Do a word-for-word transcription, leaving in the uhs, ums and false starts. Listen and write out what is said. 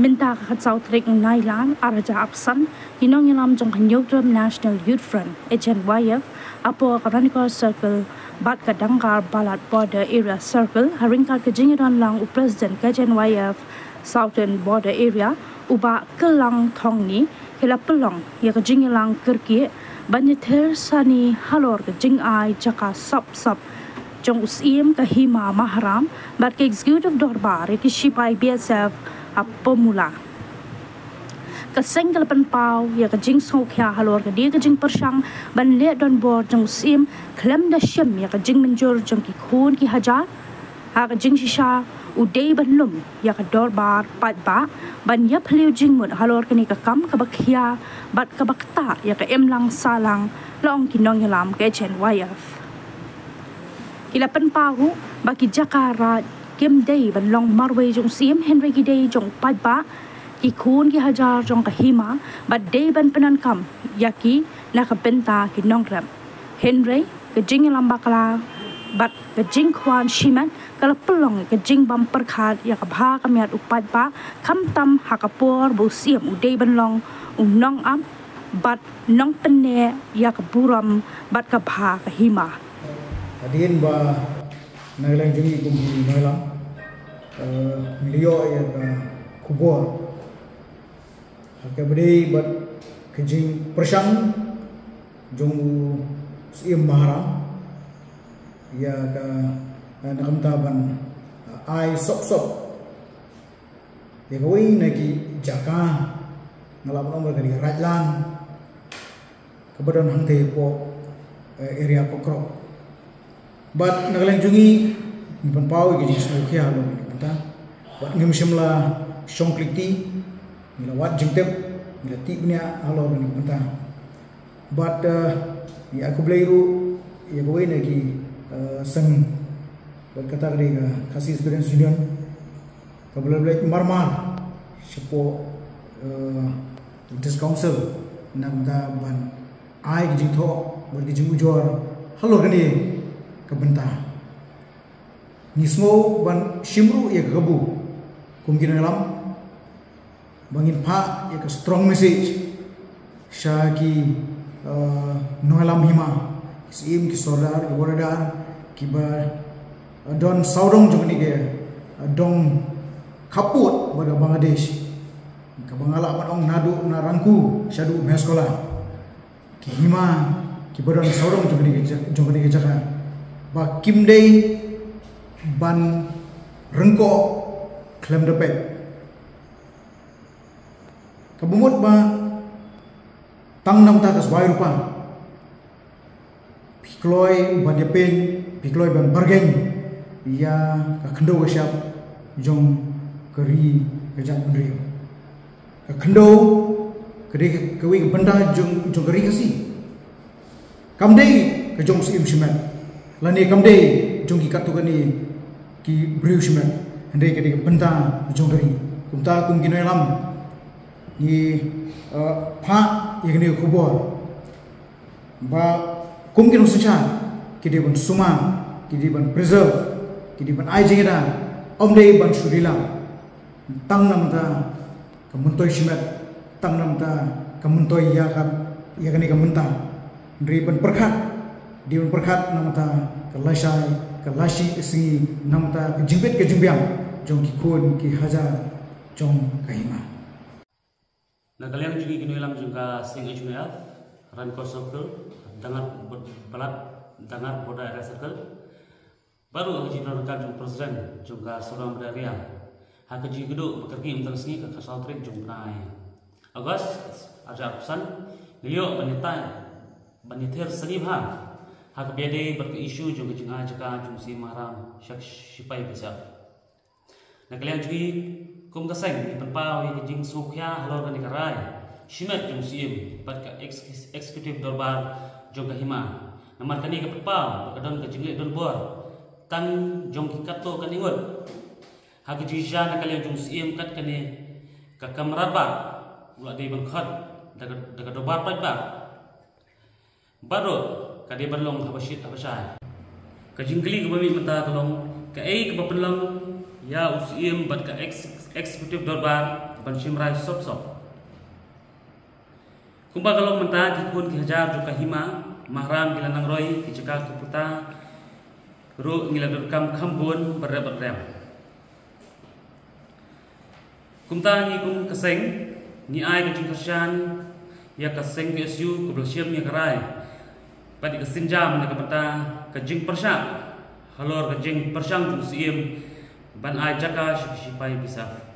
Mynta ka khatsaw tarik Nailar arhajar arphew san, ki nongïalam jong ka Hynñiewtrep National Youth Front, H N Y F, hapoh ka Ranikor Circle bad ka Dangar Balat Border Area Circle, ha ryngkat ka jingïadon lang u President ka H N Y F Southern Border Area, u Bah Kyrlang Thongni, ki la pynlong ïa ka jingïalang kyrkieh ban ïathir sani halor ka jingai jaka sop sop jong u Syiem ka Hima Maharam bad ka Executive Dorbar ïa ki shipai B S F ha Pomula. Ka seng ka la pynpaw ïa ka jingsngewkhia halor kane ka jingpyrshang ban leh donbor jong u Syiem khlem da shim ïa ka jingmynjur jong ki khun ki hajar. Ha ka jingshisha, u dei ban lum ïa ka dorbar paidbah ban ïaphylliew jingmut halor kane ka kam kaba khia bad kaba ktah ïa ka imlang sahlang, la ong ki nongïalam ka H N Y F. Ki la pynpaw ruh ba ki jaka raid kim dei ban long marwei jong u Syiem, hynrei ki dei jong u paidbah, ki khun ki hajar jong ka Hima, bad dei ban pyndonkam ïa ki na ka bynta ki nongrep. Hynrei ka jingïalam bakla bad ka jingkwah shimet ka la pynlong ïa ka jingbym pyrkhat ïa ka bha ka miat u paidbah, khamtam ha ka por ba u Syiem u dei ban long u nongap bad nongpynneh ïa ka burom bad ka bha ka Hima. Hadien ba na ka liang jong ngi kum ki nongïalam, eh, ngi la ïoh ïa ka khubor ha kaba ïadei bad ka jingpyrshang jong u Syiem Maharam ïa ka, eh, na ka bynta ban, eh, ai sop sop ïa kawei na ki jaka, nga lah ban ong ba ka dei ka raid lang kaba don hangtei hapoh, eh, area Pokhara. Bad na ka liang jong ngi, ngi pynpaw ïa ka jingsngewkhia halor kane ka bynta. Bad ngim shym la shong klik kti, ngi la wad jingtip, ngi la tip bniah halor kane ka bynta. Bad, eh, ngi ai khublei ruh ïa kawei na ki, eh, seng, bad kata ka dei ka Khasi Students Union, kaba la leit marmar shapoh, eh, District Council na ka bynta ban ai ka jingthoh bad ka jingujor halor kane ka bynta. Ngi sngew ban shim ruh ïa ka kabu kum ki nongïalam ba ngin phah ïa ka strong message sha ki, eh, nongïalam hima, ki syiem, ki sordar, ki wardar, kiba, eh, don sawdong jong kane ka, eh, dong khappud bad ka Bangladesh, kaba nga lah ban ong naduh na Rangku shaduh Mehskola. Ki hima kiba don sawdong jong kane ka ja-, jong kane ka jaka, ba kim dei ban ryngkoh khlem da peit. Kaba mut ba tang namar ka sawdong rupa phi kloi ban ïapeit, phi kloi ban bargain ïa ka khyndew ka shyiap jong ka ri ka jaitbynriew. Ka khyndew ka dei kawei ka bynta jong, jong ka ri Khasi. Kam dei ka jong u syiem shimet, lane kam dei jong ki katto katne ki briew shimet, hynrei ka dei ka bynta jong ka ri. Kumta kum ki nongïalam, ngi, eh, phah ïa kane ka khubor ba kum ki nongsynshar ki dei ban sumar, ki dei ban preserve, ki dei ban ai jingïada, ym dei ban shu ri lang tang namar ka myntoi shimet, tang namar ka myntoi ïa ka, ïa kane ka mynta. Hynrei ban pyrkhat, dei ban pyrkhat namar ka lashai, ka lashi sngi, namar ka jingbit ka jingbiang jong ki khun ki hajar jong ka hima. Na ka liang jong ngi ki nongïalam jong ka seng H N Y F, Ranikor Circle, Dangar Bad-, Balat, Dangar Border Area Circle, bad ruh ha ka jingïadon ryngkat jong u President jong ka Sawdong Border Area, ha ka jingïakynduh ba kyrkieh mynta ka sngi ka khatsaw tarik jong u bnai August, arhajar arphew san, ngi la ïoh ban ïatai, ban ïathir sani bha ha kaba ïadei bad ka issue jong ka jingai jaka jong u Syiem Maharam sha ki shipai B S F. Na ka liang jong ngi kum ka seng, ngi pynpaw ïa ka jingsngewkhia halor kane ka rai shimet jong u syiem bad ka ex-, Executive Dorbar jong ka hima. Namar kane ka pynpaw ba ka don ka jingleh donbor tang jong ki katto katne ngut. Ha ka jingshisha na ka liang jong u syiem kat kane ka kamra ba u la dei ban khot da ka, da ka dorbar paidbah. Bad ruh ka dei ban long haba shit haba shai. Ka jingkylli kaba mih mynta ka long, kaei kaba pynlong ïa u syiem bad ka ex-, Executive Dorbar ba Shimrai sop sop. Kumba ka long mynta, ki khun ki hajar jong ka hima Mahram ki la nang roi ki jaka ki puta ruh ngi la donkam kham bun bad rep bad rem. Kumta ngi kum ka seng ngi ai ka jingkyrshan ïa ka seng K S U kaba la shim ïa ka rai bad ïa ka sienjam na ka bynta ka jingpyrshah halor ka jingpyrshang jong u Syiem ban ai jaka sha ki sipai B S A F.